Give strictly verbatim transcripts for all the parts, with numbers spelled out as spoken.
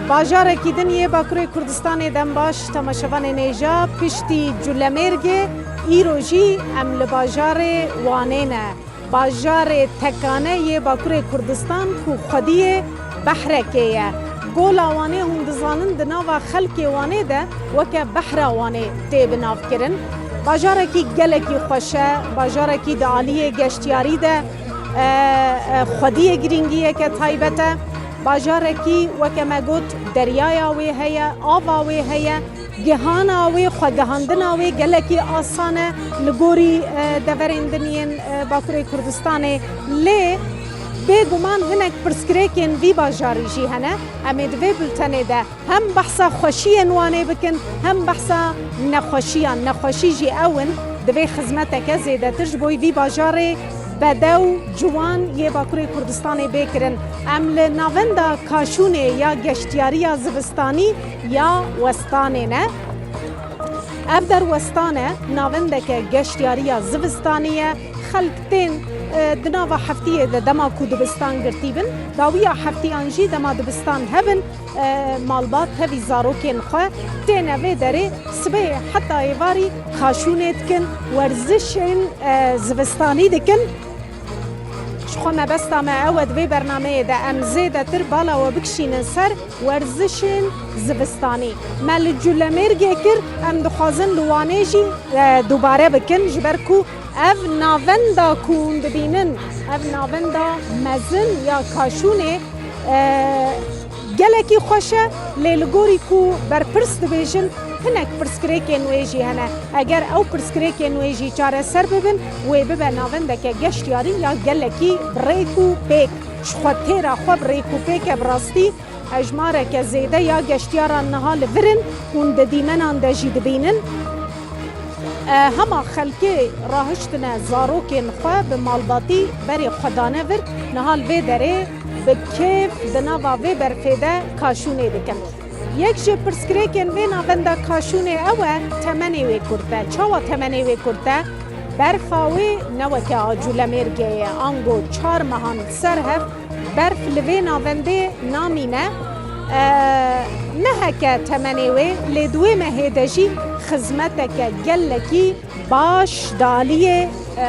Bajarekî din yê Bakurê Kurdistanê dem baş, temaşevanên hêja, piştî Culemêrgê, îro jî em li bajarê Wanê ne. Bajarê tekane yê Bakurê Kurdistan ku xwediyê behrekê ye. Gola Wanê hûn dizanin di nava xelkê Wanê de weke behra Wanê tê binavkirin. Bajarekî gelekî xweş e, bajarekî di aliyê geştiyarî de, e, e, xwediyê girîngiyeke taybet e. Bajarekî weke me got deryaya wê heye, ava wê heye, gihana wê, xwegihandina wê gelekî asan e li gorî, e, deverên din yên, e, Bakurê Kurdistanê. Lê bêguman hinek pirsgirêkên vî bajarî jî hene. Em ê di vê bultenê de hem behsa xweşiyên Wanê bikin, hem behsa nexweşiyan. Nexweşî jî ew in, divê xizmeteke zêdetir ji bo vî bajarê bedew, ciwan yê Bakurê Kurdistanê bê kirin. Em li navenda Kaşûnê ya geştiyariya zivistanî ya Westanê ne. Ev der Westan e, navendeke geştiyariya zivistanî ye. Xelk tên, e, di nava heftiyê de dema ku dibistan girtî bin, dawiya heftiyan jî dema dibistan hebin, e, malbat tevî zarokên xwe têne vê derê, sibê heta êvarî kaşûnê dikin, werzişên, e, zivistanî dikin. Ji xwe mebesta me ew e, di vê bernameyê de em zêdetir bala we bikişînin ser werzişên zivistanî. Me li Culemêrgê kir, em dixwazin li Wanê jî, e, dubare bikin, ji ber ku ev navenda ku hûn dibînin, ev navenda mezin ya Kaşûnê, e, gelekî xweş e, lê li gorî ku berpirs dibêjin, hinek pirsgirêkên wê jî hene. Eger ew pirsgirêkên wê jî çareser bibin, wê bibe navendeke geştiyarî ya gelekî bi rêk û pêk. Ji xwe têra xwe bi rêk û pêk e bi rastî. Hejmareke zêde ya geştiyaran niha li vir in, hûn di dîmenan de jî dibînin. E, hema xelkê rahiştine zarokên xwe bi malbatî berê xwe dane vir, niha li vê derê bi kêf di nava vê berfê de kaşûnê dikin. Yek ji pirsgirêkên vê navenda kaşûnê ew e, temenê wê kurt e. Çawa temenê wê kurt e? Berfa wê ne weke a Culemêrgê ye, ango çar mehan ser hev berf li vê navendê namîne. E, ne heke temenê wê, lê di wê mehê de jî xizmeteke gelekî baş di aliyê, e,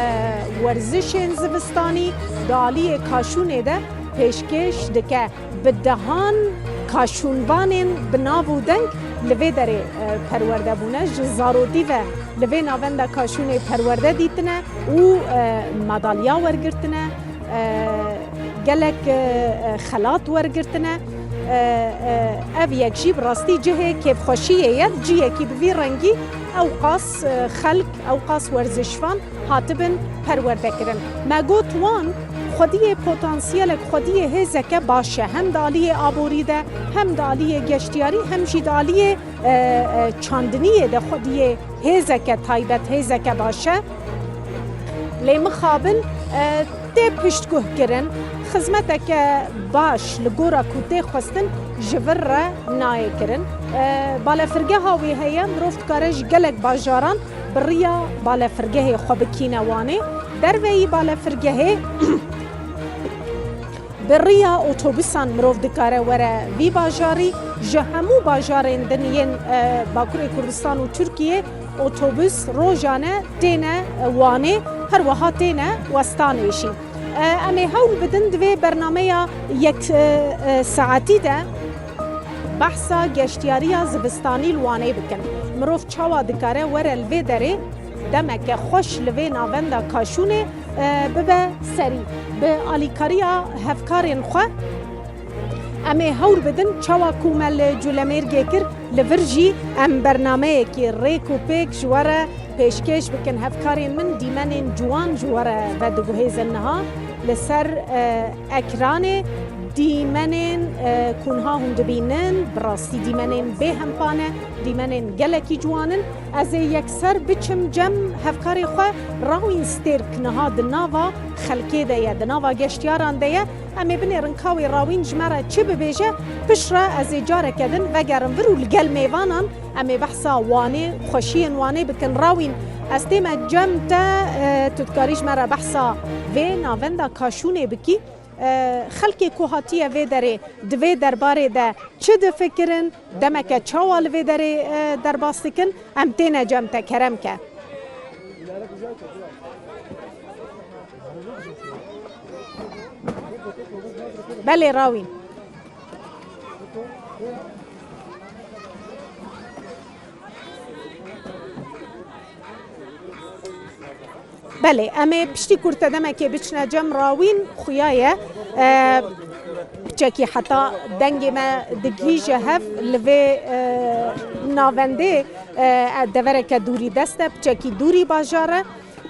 werzişên zivistanî, di aliyê kaşûnê de pêşkêş dike. Bi dehan kaşûnvanên bi nav û deng li vê derê, e, perwerde bûne. Ji zarotî ve li vê navenda kaşûnê perwerde dîtine û, e, madalya wergirtine, e, gelek, e, e, xelat wergirtine. E, e, ev yek jî bi rastî cihê kêfxweşiyê ye. Ciyekî bi vî rengî ewqas, e, xelk, ewqas werzişvan hatibin perwerdekirin. Me got wan xwediyê potansiyelek, xwediyê hêzeke baş e. Hem di aliyê aborî de, hem di aliyê geştiyarî, hem jî di aliyê, e, e, çandiniyê de xwediyê hêzeke taybet, hêzeke baş e. Lê mixabin, e, tê piştguhkirin, xizmeteke baş li gora ku tê xwestin ji vir re nayê kirin. E, balefirgeha wê heye, mirov dikare ji gelek bajaran bi riya balefirgehê xwe bikîne Wanê. Derveyî balefirgehê bi riya otobusan mirov dikare were vî bajarî. Ji hemû bajarên din yên, e, Bakurê Kurdistan û Tirkiyê otobus rojane têne Wanê, her wiha têne Westanê jî. E, em ê hewl bidin di vê bernameya yek, e, e, saetî de behsa geştiyariya zivistanî li Wanê bikin. Mirov çawa dikare were li vê derê demeke xweş li vê navenda kaşûnê, e, bibe serî. Bi alîkariya hevkarên xwe em ê hewl bidin, çawa ku me li Culemêrgê kir, li vir jî em bernameyekî rêk û pêk ji we re pêşkêş bikin. Hevkarên min dîmenên ciwan ji we re vediguhêzin niha li ser, e, ekranê. Dîmenên, e, ku niha hûn dibînin, bi rastî dîmenên bêhempa ne, dîmenên gelekî ciwan in. Ez ê yekser biçim cem hevkarê xwe Rawîn Stêrk niha di nava xelkê de ye, di nava geştiyaran de ye. Em ê binêrin ka wê Rawîn ji me re çi bibêje, piştre ez ê careke din vegerim vir û li gel mêvanan em ê behsa Wanê, xweşiyên Wanê bikin. Rawîn, ez tême cem te, e, tu dikarî ji me re behsa vê navenda kaşûnê bikî? E, xelkê ku hatiye vê derê, di vê derbarê de çi difikirin, demeke çawa li vê derê, e, derbas dikin, em têne cem te, kerem ke. Belê, rawîn. Belê, em ê piştî kurte demekê biçine cem rawîn xuya ye. E, piçekî heta dengê me digihîje hev li vê, e, navendê, e, devereke dûrî dest e, piçekî dûrî bajar e.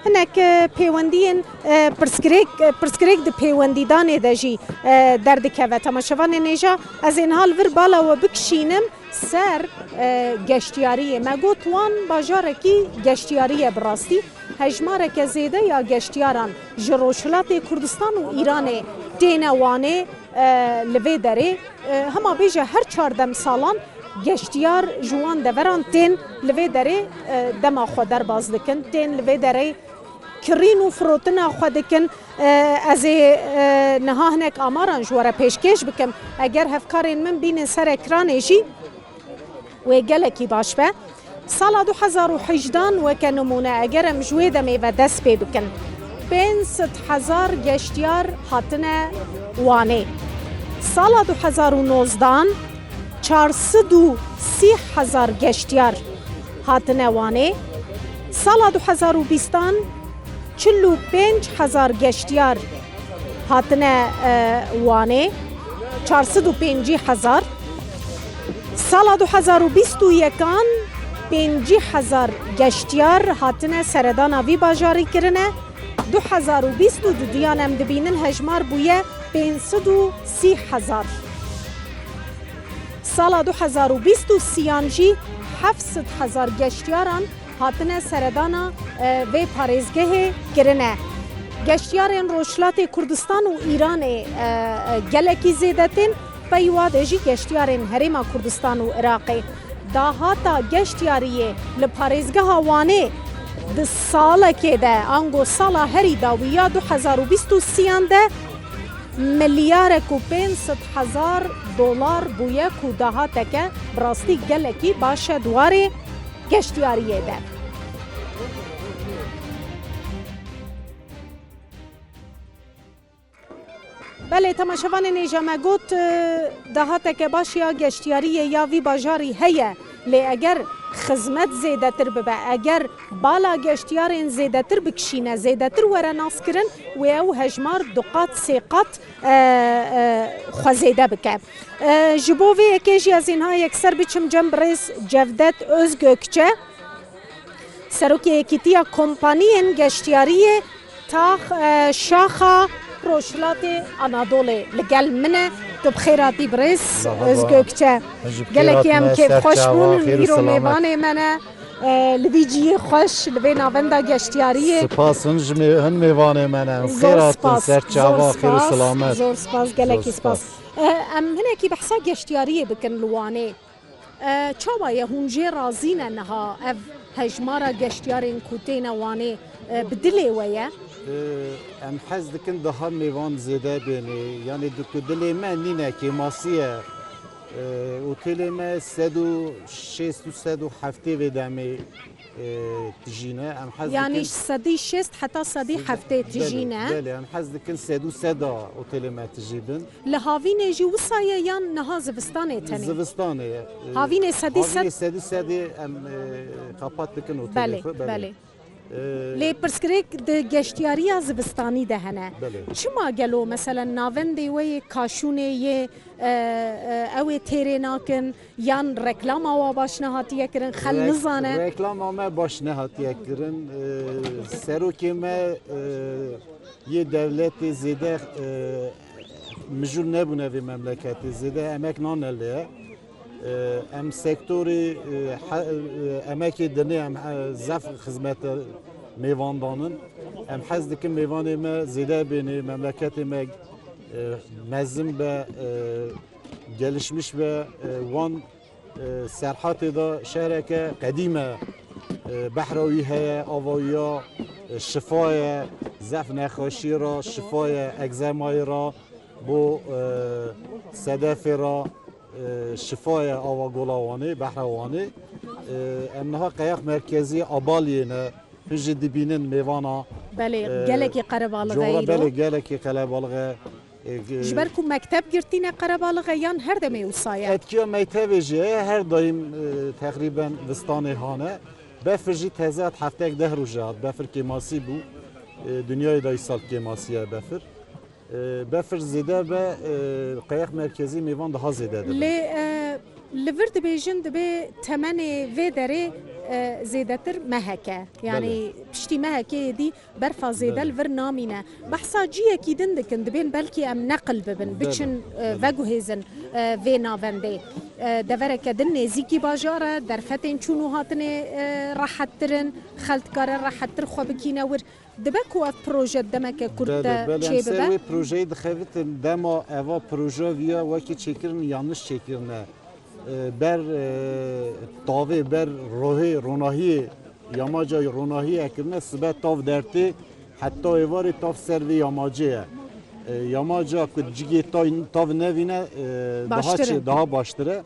Hinek, e, pêwendiyên, e, pirsgirêk, e, pirsgirêk di pêwendîdanê de jî, e, derdikeve. Temaşevanên hêja, ez ê niha li vir bala we bikişînim ser, e, geştiyariyê. Me got wan bajarekî geştiyarî ye bi rastî. Hejmareke zêde ya geştiyaran ji Rojhilatê Kurdistan û Îranê têne Wanê, e, li vê derê. E, hema bêje her çar demsalan geştiyar ji wan deveran tên li vê derê, e, dema xwe derbas dikin, tên li vê derê kirîn û firotina xwe dikin. E, ez ê, e, niha hinek amaran ji we re pêşkêş bikim. Eger hevkarên min bînin ser ekranê jî, wê gelekî baş be. Sala du hezar û hejdan weke nimûne, eger em ji wê demê ve dest pê bikin, pênc sed hezar geştiyar hatine Wanê. Sala du hezar û nozdan çar sed û sî hezar geştiyar hatine Wanê. Sala du hezar û bîstan çil û pênc hezar geştiyar hatine, e, Wanê. Çar sed û pêncî hezar. Sala du hezar û bîst û yekan pêncî hezar geştiyar hatine seredana vî bajarî kirine. Du hezar û bîst û duduyan em dibînin hejmar bûye pênc sed û sî hezar. Sala du hezar û bîst û sêyan jî heft sed hezar geştiyaran hatine seredana, e, vê parêzgehê kirine. Geştiyarên Rojhilatê Kurdistan û Îranê, e, e, gelekî zêde tên, pey wa de jî geştiyarên Herêma Kurdistan û Iraqê. Dahata geştiyariyê li parêzgeha Wanê di salekê de, ango sala herî dawî ya du hezar û bîst û sêyan de, milyarek û pênc sed hezar dolar bûye ku dahateke bi rastî gelekî baş e di warê geştiyariyê de. Belê, temaşevanên hêja, me got, e, dahateke baş ya geştiyariyê ya vî bajarî heye, lê eger xizmet zêdetir bibe, eger bala geştiyarên zêdetir bikişîne, zêdetir were naskirin, wê ew hejmar du qat, sê qat, e, e, xwe zêde bike. E, ji bo vê yekê jî ez ê niha yekser biçim cem birêz Cevdet Özgökçe, Serokê Yekîtiya Kompaniyên Geştiyariyê Tax, e, Şaxa Rojhilatê Anadolê li gel min e. Tu bi xêr hatî birêz Merhaba. Özgökçe. Ji Gelekî em kêfxweş bûn, îro mêvanê me ne. E, li vî cihê xweş, li vê navenda geştiyariyê. Spas, hûn ji mê-, hin mêvanê me ne. Zor spas, zor spas, zor spas, gelekî spas. E, em hinekî behsa geştiyariyê bikin li Wanê. E, çawa ye hûn jê razî ne niha ev hejmara geştiyarên ku têne Wanê, e, bi dilê we ye? E, em hez dikin daha mêvan zêde bênê. Yanî di ku dilê me nîne, kêmasî ye. E, otelê me sed û şêst û sed û heftê vê demê, e, tijîne. Em hez Yanî dikin ji sedî şêst heta sedî heftê tijîne. Belê, belê, em hez dikin sed û seda otelê me tijî bin. Li havînê jî wisa ye yan niha zivistanê tenê? Zivistanê ye. E, Havînê sedî sed? Havînê sedî sedê em, e, kapat dikin otelê Belê, xwe, belê. belê. E, Lê pirsgirêk di geştiyariya zivistanî de hene. Belê. Çima gelo, meselen, navendê we yê kaşûnê yê, e, e, ew ê têrê nakin, yan reklama wa baş nehatiye kirin, xel Rek-, nizane? Reklama me baş nehatiye kirin. E, serokê me, e, yê dewletê zêde, e, mijûl nebûne vê memleketê, zêde emek nane lê. E, em sektorê, e, he-, e, emekê dinê em, e, zef xizmete mêvan danin. Em hez dikin mêvanê me zêde bênê, memleketê me, e, mezin be, e, gelişmiş be, e, wan E, Serhatê de şehreke qedîm e. E, behra wî heye, ava wî ya, e, şifa ye, zef nexweşiyê re şifa ye, egzemayê re, Bo, e, sedefê re, e, şifa ye ava Gola Wanê, behra Wanê. E, em niha qeyax merkezî Abaliyê ne, hûn jî dibînin mêvana. Belê, e, gelekî qerebalix e îro. Belê, gelekî qerebalix e. E, ge- Ji ber ku mekteb girtîne qerebalix e yan her demê wisa ye? Etkiya mektebê jî heye, her daîm, e, teqrîben vistanê hane. Befir jî teze hat, heftek deh roj hat. Befir kêmasî bû. E, dinyayê de îsal kêmasî ye befir. E, befir zêde be, e, qeyax merkezî mêvan daha zêde dibe. Lê, e, li vir dibêjin dibê temenê vê derê, e, zêdetir mehek e. Yanî piştî mehekê êdî berfa zêde li vir namîne. Behsa ciyekî din dikin, dibên belkî em neqil bibin, biçin, e, veguhêzin, e, vê navendê. E, devereke din nêzîkî bajar e, derfetên çûn û hatinê, e, rehettir in, xelk dikare rehettir xwe bikîne wir. Dibe ku ev proje demeke kurt de çêbibe? Belê, belê, em ser wê projeyê dixebitin, dema eva proje viya wekî çêkirin, yanlış çêkirine. E, ber, e, tavê, ber rohê, ronahiyê, yamaca ronahiyê kirine, sibe tav dertê, heta êvarê tav ser vê yamacê ye. E, yamaca ku cigê tay-, tav nevîne, e, daha çê-, daha baştir e.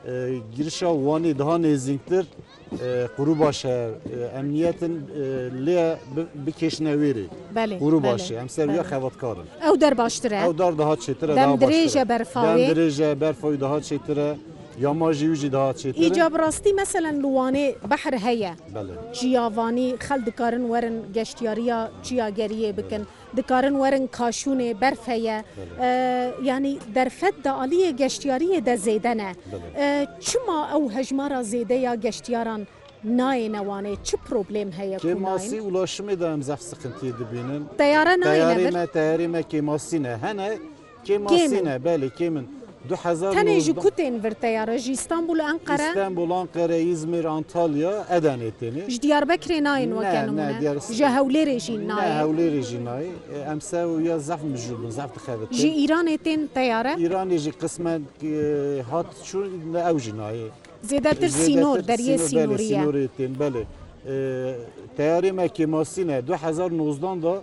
E, girişa Wanê daha nêzînktir. E, Qurûbaş e, e, em niyetin, e, lê bi-, bikêşine wêrê. Belê, Qurûbaş belê, e, em ser wîya belê. Xebatkar in. Ew der baştir e. Ew dar daha çêtir e, Dem daha baştir dirêj e. E berfa wê. Dem dirêj e, berfa wî daha çêtir e. Yama jî wî jî daha çêtir e. Îca bi rastî, meselen, li Wanê behr heye. Belê. Ciyavanî, xelk dikarin werin geştiyariya çiyageriyê bikin. Belê. Dikarin werin kaşûnê, berf heye. Belê. E, yanî derfet di aliyê geştiyariyê de zêde ne. Belê. E, çima ew hejmara zêde ya geştiyaran nayêne Wanê? Çi problem heye ku nayên? Kêmasî ulaşimê de em zehf sıkıntıyê dibînin. Teyare nayêne vir? Teyarê me, teyarê me kêmasî ne. Hene kêmasî ne, belê, kêm in. Du hezar nozde. Tenê ji ku tên vir teyare? Ji Îstanbul, Enqere? Îstanbul, Enqere, Îzmir, Antalya, Edenê têne. Ji Diyarbekirê nayên weke nimûne? Ne, ne, Diyar- Ji Hewlêrê jî nayê? Ne, Hewlêrê jî nayê. E, em ser wîya zehf mijûl bin, zehf dixebitin. Ji Îranê tên teyare? Îranê jî qismen, e, hat çû, ew jî nayê. Zêdetir sînor, deriyê sînorî ye. Belê, sînorê tên, belê. E, teyarê me kêmasî ne. Du hezar nozdan de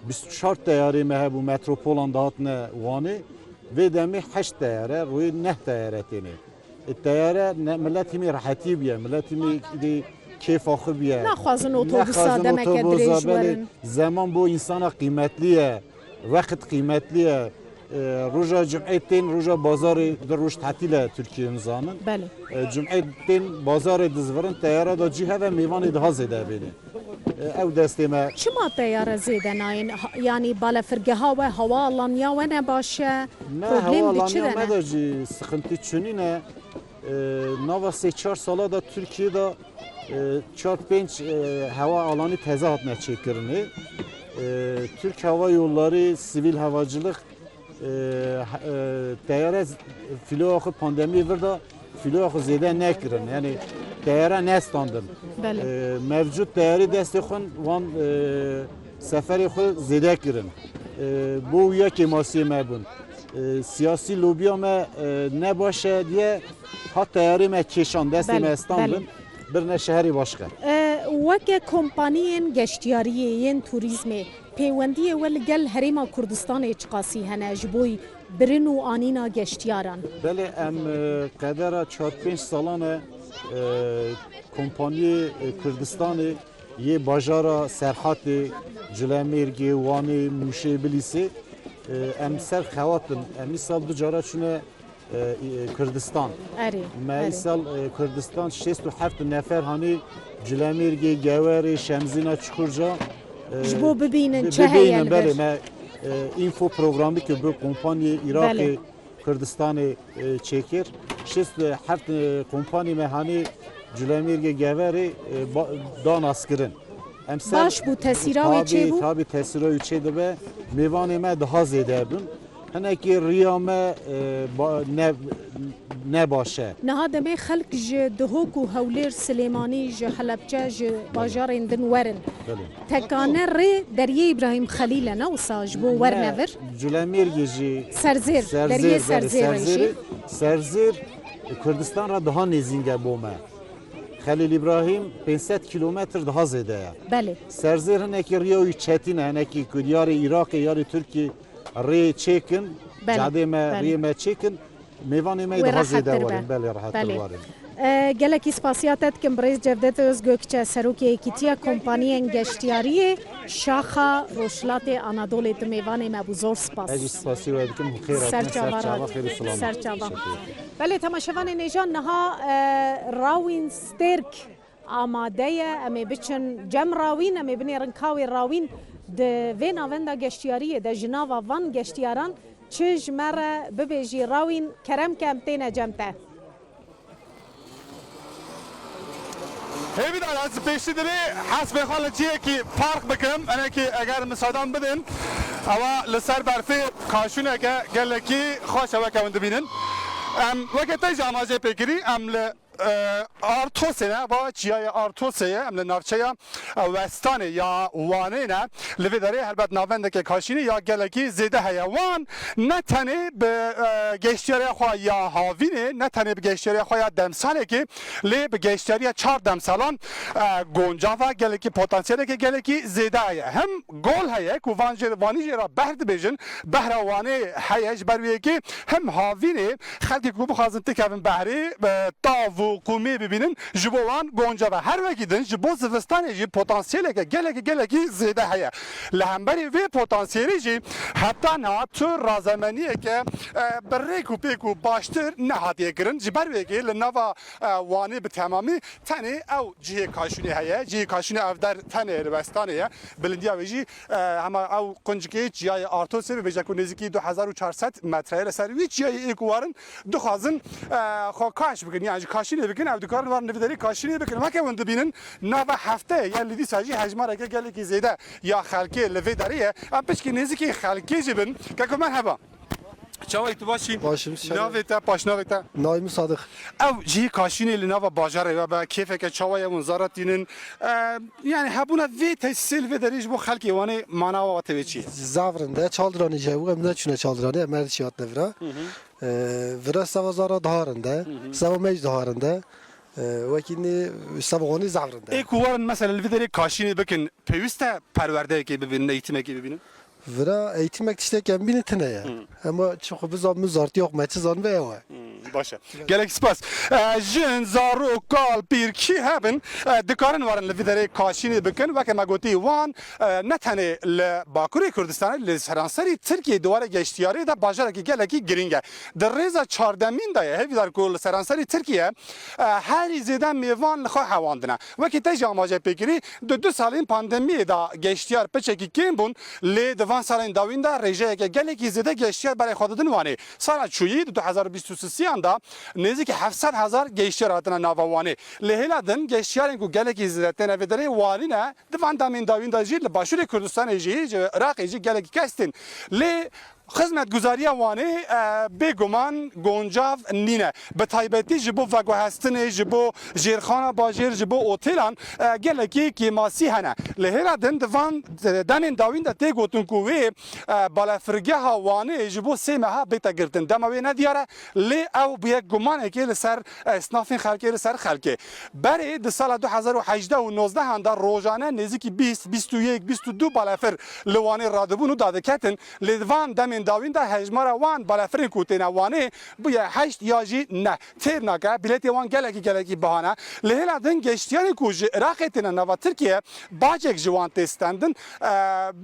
bîst û çar teyarê me hebû, metropolan dihatine Wanê. Vê demê heşt teyare, rûyê neh teyare têne. E, teyare ne, milet hîmî rehetî bûye, milet hîmî dê kêfa xwe bûye. Naxwazin otobusa demeke dirêj werin. Zeman bo însana qîmetlî ye, wext qîmetlî ye. E, roja cumê tên, roja bazarê, di roj tetîl e Tirkiyê nizanin. Belê. E, cumê tên bazarê dizvirin, teyara da cî heve mêvanê daha zêde bêne. E, ew destê me. Çima teyare zêde nayên? Ha, yanî balefirgeha we, hewa alaniya we ne baş e? Ne, hewa alaniya me de jî sıkıntı çunîne. E, nava sê çar sala da Tirkiyê da, e, çar pênc, e, hewa alanî teze hatine çêkirinê. E, Türk Hava Yolları, sivil havacılık, e, he-, e, teyare z-, fîloya xwe pandemiyê vir da fîloya xwe zêde nekirin. Yanî teyare nestandin. Belê. E, mevcut teyarê destê xwe wan, e, seferê xwe zêde kirin. E, bo wiya kêmasiyê me bûn. E, siyasî lobiya me, e, ne baş e diye hat teyarê me kêşan, destê me estandin, belê, belê, birine şeherê başqe. E, weke kompaniyên geştiyariyê yên turîzmê, pêwendiyê we li gel Herêma Kurdistanê çiqasî hene ji bo birin û anîna geştiyaran? Belê, em, e, qedera çar pênc salan e, e, kompaniyê, e, Kurdistanê yê bajara Serhatê, Cilemêrgê, Wanê, Mûşê, Bilîsê, e, em ser xewatin. Em îsal du cara çûne, e, e, Kurdistan. Erê, me erê. Îsal, e, Kurdistan şêst û heft nefer hanî Cilemêrgê, Gewerê, Şemzîna, Çukurca, e, ji bo bibînin bi-, çi heye li vir. Belê, me, e, info programî ki bi kompaniyê Iraqê, belê. Kurdistanê, e, çêkir. Şêst heft, e, kompanî me hanî Culemêrgê Geverê, e, ba-, da naskirin. Em ser. Baş bû, tesîra wê çê bû? Tabî, tabî tesîra wê çê dibe. Mêvanê me daha zêde bin. Hinekî riya me, e, ba-, ne, ne baş e. Niha demê xelk ji Duhok û Hewlêr, Silêmanî, ji Helebçe, ji bajarên din werin. Belê. Tekane rê Deriyê Îbrahîm Xelîl e, ne wisa ji bo werne vir? Culemêrgê jî. Serzêr, Serzêr, Deriyê belê, Serzêr re jî. Serzêr, Serzêr Kurdistan re daha nêzîng e bo me. Xelîl Îbrahîm pênc sed kîlometr daha zêde ye. Belê. Serzêr hinekî riya wî çetîn e, hinekî ku yarê Iraqê, yarê Tirkiyê rê çêkin. Belê, cadê me, belê. Riyê me çêkin, mêvanê me Wê daha zêde rehettir be. Werin, belê, rehettir Belê. Werin. E, gelekî spasiya te dikim birêz Cevdet Özgökçe, serokê Yekîtiya Kompaniyên Geştiyariyê Şaxa Rojhilatê Anadolê, tu mêvanê me bû. Zor spas. Ez jî spasî we dikim, xêr hatine, Serçava ser çava, Radyo. Xêr û silamet. Serçava. Teşekkür ederim. Belê, temaşevanên hêja, niha, e, Rawîn Stêrk amade ye. Em ê biçin cem Rawîn, em ê binêrin ka wê Rawîn di vê navenda geştiyariyê de ji nava van geştiyaran çi ji me re bibêjî. Rawîn, kerem ke em têne cem te. Hêvîdar, ez pêşî dilê hespê xwe li cihekî park bikim. Enekî eger misadan bidin, ewa li ser berfê kaşûneke gelekî xweş e weke hûn dibînin. Em weke te jî amacê pê kirî, em li e, Artosê ne, va çiyayê Artosê ye, em li navçeya, e, Westanê ya Wanê ne. Li vê derê helbet navendeke kaşînê ya gelekî zêde heye. Wan ne tenê bi, e, geştiyariya xwe ya havînê, ne tenê bi geştiyariya xwe ya demsalekê, lê bi geştiyariya çar demsalan, e, goncav e, gelekî potansiyeleke gelekî zêde heye. Hem gol heye ku van jê, vanî jê re behr dibêjin, behra Wanê heye, ji ber wê yekê hem havînê Xelkê ku bixwazin tikevin behrê, e, tav û qûmê bibînin, ji bo wan goncav e. Her wekî din ji bo zivistanê jî potansiyeleke gelekî, gelekî zêde heye. Li hemberî vê potansiyelê jî heta niha tu razemeniyeke, e, bi rêk û pêk û baştir nehatiye kirin. Ji ber wê yekê li nava, e, Wanê bi temamî tenê ew cihê kaşûnê heye. Cihê kaşûnê ev der tenê li Westanê ye. Bilindiya wê jî, e, hema ew quncikê çiyayê Artosê bibêje ku nêzîkî du hezar û çar sed metre ye. Li ser wî çiyayê ê ku warin dixwazin, e, xwe kaş bikin, yan jî kaşînê bikin, ew dikarin warin li vê derê kaşînê bikin. Weke hûn dibînin, nava heftê ye, yan li dîsa jî hejmareke gelekî zêde ya xelkê li vê derê ye. Em piçkî nêzîkî xelkê jî bin. Keko merheba. Çawa yî, tu baş î? Baş im, sen? Navê te, paşnavê te? Navê min Sadiq. Ew cihê kaşînê li nava bajarê we be, kêfeke çawa ye hûn zara tînin? E, yani hebûna vê tesîsê li vê derê ji bo xelkê Wanê mana wa te wê çi ye? Zaf rind e, çal diranê jî hebû, em neçûne çal diranê, em her çî hatine vira. Hı hı. E, vira seva zara daha rind e, hı hı, seva me jî daha rind e. E, wekî nê seva Wanê zaf rind e. Ê ku warin mesela li vê derê kaşînê bikin, pêwîst e perwerdeyekê bibînin, eğitimekê bibînin? Vira eğitimek tiştekî em bînin tune ye. Hı. Ama çi xwe bizan min zartiya xwe me çi zanbe ew e. Hı, baş e. Gelek spas. E, jin, zarok, kal, pîr kî hebin, e, dikarin warin li vê derê kaşînê bikin. Weke me gotî wan, e, ne tenê li Bakurê Kurdistanê, li seranserî Tirkiyê di warê geştiyariyê de bajarekî gelekî girîng e. Di rêza çardemîn de ye, hêvîdar ku li seranserî Tirkiye, e, herî zêde mêvan li xwe hewandine. Wekî te jî amaje pê kirî, di du salên pandemiyê de geştiyar piçekî kêm bûn, lê di van salên dawîn de rêjeyeke gelekî zêde geştiyar berê xwe didin Wanê. Sala çûyî di du hezar û bîst û sisiyan de nêzîkî heft sed hezar geştiyar hatine nava Wanê. Lê hêla din geştiyarên ku gelekî zêde têne vê derê Wanî ne, di van demên dawîn de jî li Başûrê Kurdistanê jî, ji Iraqê jî gelekî kes tên. Lê xizmetguzariya Wanê, e, bêguman goncav nîne. Bi taybetî ji bo veguhestinê, ji bo jêrxana bajêr, ji bo otêlan, e, gelekî kêmasî hene. Li hêla din di van demên dawîn de tê gotin ku wê, e, balefirgeha Wanê ji bo sê meha bête girtin. Dema wê nediyar e, lê ew bûye gumanekê li ser, e, esnafên xelkê, li ser xelkê. Berê di sala du hezar û hejdeh û nozdehan de rojane nêzîkî bîst, bîst û yek, bîst û du balefir li Wanê radibûn û dadiketin. Lê di van demên dawîn de hejmara wan balefirên ku têne Wanê bûye heşt ya jî neh. Têr nake, bîletê wan gelekî, gelekî biha ne. Li hêla din geştiyarên ku ji Iraqê têne nava Tirkiye, bacek ji wan tê stendin. E,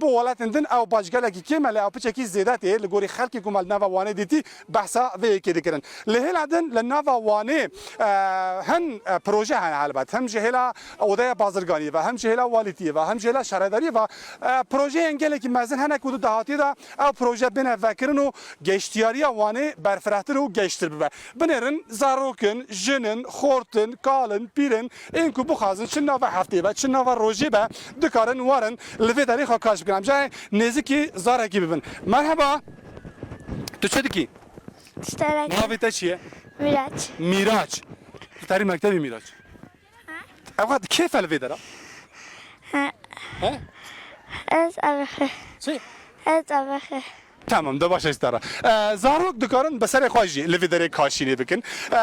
bi welatên din ew bac gelekî kêm e, lê ew piçekî zêde tê. Li gorî xelkê ku me li nava Wanê dîtî, behsa vê yekê dikirin. Li hêla din li nava Wanê, e, hin, e, proje hene helbet. Hem ji hêla Odeya Bazirganiyê ve, hem ji hêla Walîtiyê ve, hem ji hêla Şaredariyê ve, e, projeyên gelekî mezin hene ku di dahatiyê de ew proje bêne vekirin û geştiyariya Wanê berfirehtir û geştir bibe. Binêrin, zarok in, jin in, xort in, kal in, pîr in, ên ku bixwazin çi nava heftê be, çi nava rojê be, dikarin werin li vê derê xwe kaş bikin. Em cayê nêzikî zarekî bibin. Merheba. Tu çi dikî? Tişterek. Navê te çi ye? Miraç. Mîraç. Tu terî mektebî Mîraç? Ha? Ew qat kêf e li vê dera? Ha. He? Ez evexe. Çi? Ez evexe. Tamam, de baş e ji te re. E, zarok dikarin bi serê xwe jî li vê derê kaşînê bikin. E,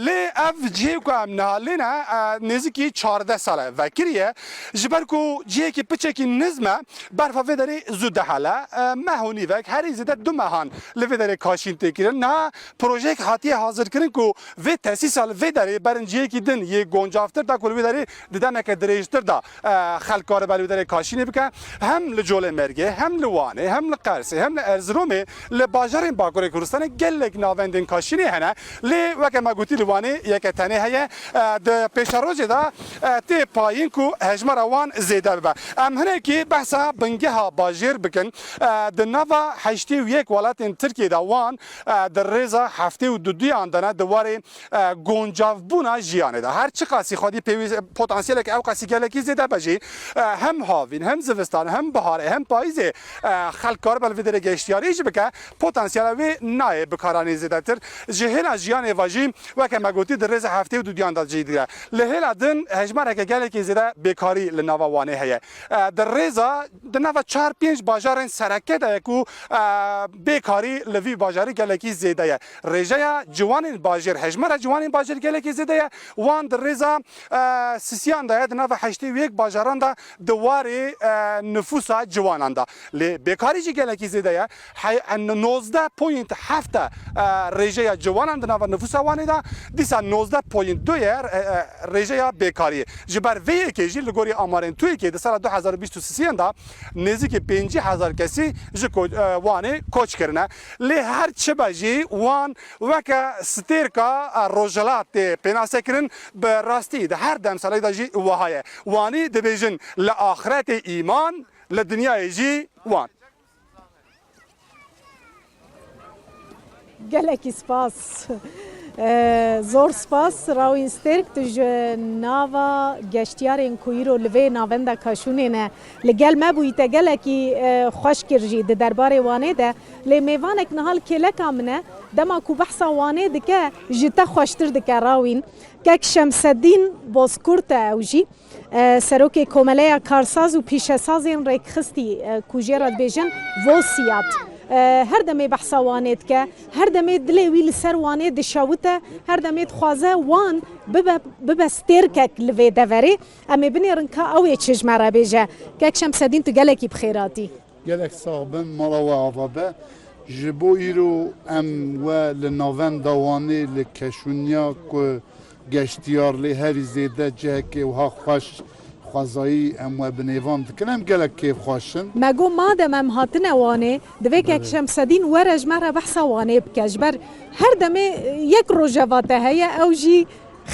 lê ev cihê ku em niha lê ne, e, nêzîkî çardeh sal e vekirî ye. Ji ber ku cihekî piçekî nizm e, berfa vê derê zû dihele. E, meh û nîvek, herî zêde du mehan li vê derê kaşîn tê kirin. Niha projeyek hatiye hazirkirin ku vê tesîsa li vê derê berin cihekî din yê goncavtir da ku li vê derê di demeke dirêjtir de, e, xelk karibe li wê derê kaşînê bike. Hem li Colemêrgê, hem li Wanê, hem li Qersê, hem li Erziromê, li bajarên Bakurê Kurdistanê gelek navendên kaşînê hene. Lê weke me gotî li Wanê yeke tenê heye. E, di pêşerojê de, e, tê payîn ku hejmara wan zêde bibe. Em hinekî behsa bingeha bajêr bikin. E, di nava heştê û yek welatên Tirkiyê de wan, e, di rêza heftê û duduyan de ne, di warê e, goncavbûna jiyanê de. Her çiqasî xwedî pêwîst potansiyelek ew qasî gelekî zêde be jî, e, hem havîn, hem zivistan, hem biharê, hem payîzê, e, xelk karibe li vê derê geştiyarî jî bike, potansiyela wê nayê bikaranîn zêdetir. Ji hêla jiyanê ve jî, weke me gotî, di rêza heftê û duduyan de jî digire. Li hêla din hejmareke gelekî zêde bêkarî li nava Wanê heye. E, di rêza, di nava çar pênc bajarên sereke de ye ku, e, bêkarî li vî bajarî gelekî zêde ye. Rêjeya ciwanên bajêr, hejmara ciwanên bajêr gelekî zêde ye. Wan di rêza, e, sisiyan de ye, di nava heştê û yek bajaran de di warê, e, nifûsa ciwanan de. Lê bêkarî jî gelekî zêde ye. Hey, e, nozdeh point heft e, e, rêjeya ciwanan di nava nifûsa Wanê de. Dîsa nozdeh point du ye, e, e, rêjeya bêkariyê. Ji ber vê yekê jî li gorî amarên TUYKê di sala du hezar û bîst û sisiyan de nêzîkî pêncî hezar kesî ji ko-, e, Wanê koç kirine. Lê her çi be jî, wan weke stêrka, e, rojhilat tê pênasekirin, bi rastî di her demsalê de jî wiha ye. Wanî dibêjin, li axretê îman, li dinyayê jî wan. Gelekî spas. E, zor spas Rawîn Stêrk, tu ji nava geştiyarên ku îro li vê navenda kaşûnê ne li gel me bûyî, te gelekî, e, xweş kir jî di derbarê Wanê de. Lê mêvanek niha li kêleka min e, dema ku behsa Wanê dike, ji te xweştir dike Rawîn. Kek Şemsedîn Bozkurt e ew jî. E, Serokê Komeleya Karsaz û Pîşesazên Rêkxistî, e, ku jê re dibêjin Vosiyat. E, her demê behsa Wanê dike, her demê dilê wî li ser Wanê dişewite, her demê dixwaze Wan bibe, bibe stêrkek li vê deverê. Em ê binêrin ka ew ê çi ji me re bêje. Kek Şemsedîn, tu gelekî bi xêr hatî. Gelek sax bin, mala we ava be. Ji bo îro em we li navenda Wanê li Keşûniya ku geştiyar lê herî zêde cihekê wiha xweş, xwezayî em we bi nêvan dikin, em gelek kêfxweş in. Me got madem em hatine Wanê, divê kek Şemsedîn were ji me re behsa Wanê bike. Ji ber her demê yek rojeva te heye, ew jî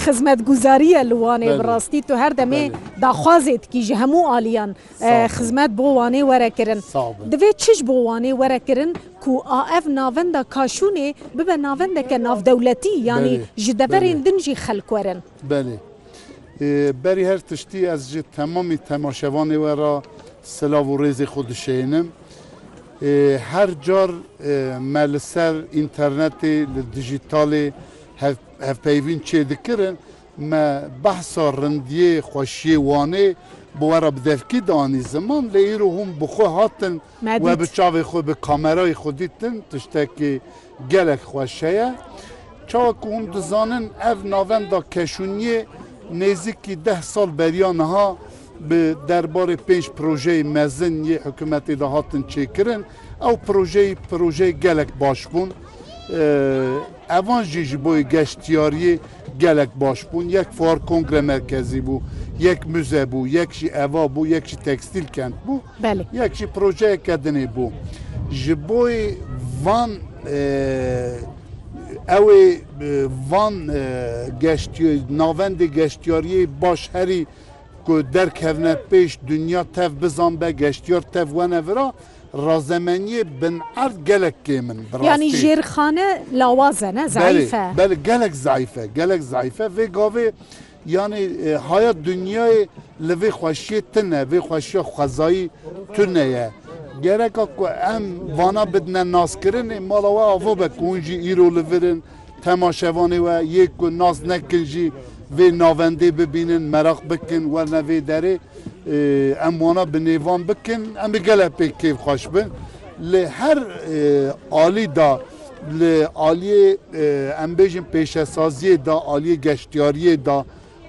xizmetguzarî ye li Wanê. Bi rastî tu her demê daxwazê dikî ji hemû aliyan, e, xizmet bo Wanê were kirin. Divê çi ji bo Wanê were kirin ku a ev navenda Kaşûnê bibe navendeke navdewletî, yanî ji deverên din jî xelk werin? Belê. E, berî her tiştî ez ji temamî temaşevanê we re silav û rêzê xwe dişênim. E, her car, e, me li ser înternetê, li dijîtalê hev-, hevpeyvîn çêdikirin, me behsa rindiyê, xweşiyê Wanê bi we re bi devkî dianî ziman, lê îro hûn bi xwe hatin, we bi çavê xwe, bi kamerayê xwe dîtin, tiştekî gelek xweş heye. Çawa ku hûn dizanin, ev navenda Keşûniyê nêzîkî deh sal beriya niha bi derbarê pênc projeyê mezin yê hikûmetê de hatin çêkirin. Ew projeyê, projeyê gelek baş bûn. Evan jî ji bo geştiyariyê gelek baş bûn. Yek fuar kongre merkezî bû, yek muze bû, yek jî eva bû, yek jî tekstîl kent bû. Belê. Yek jî projeyeke dinê bû. Ji bo van, e, ew ê, e, van, e, geştiyo-, navendê geştiyariyê baş herî ku derkevne pêş, dinya tev bizanbe, geştiyar tev wene vira, razemeniyê binerd gelek kêm in, bi rastî. Yanî jêrxane lawaz e, ne? Belê, zayîf e. Belê, gelek zayîf e, gelek zayîf e. Vê gavê, yanî, e, haya dinyayê li vê xweşiyê tune, vê xweşiya xwezayî tune ye. Gereka ku em vana bidine naskirinê, mala we ava be ku hûn jî îro li vir in, temaşevanê we yê ku nas nekin jî vê navendê bibînin, meraq bikin, werne vê derê, e, em wana bi nêvan bikin, em ê gelek pê kêfxweş bin. Li her, e, alî de, li aliyê, e, em bêjin pêşesaziyê de, aliyê geştiyariyê de,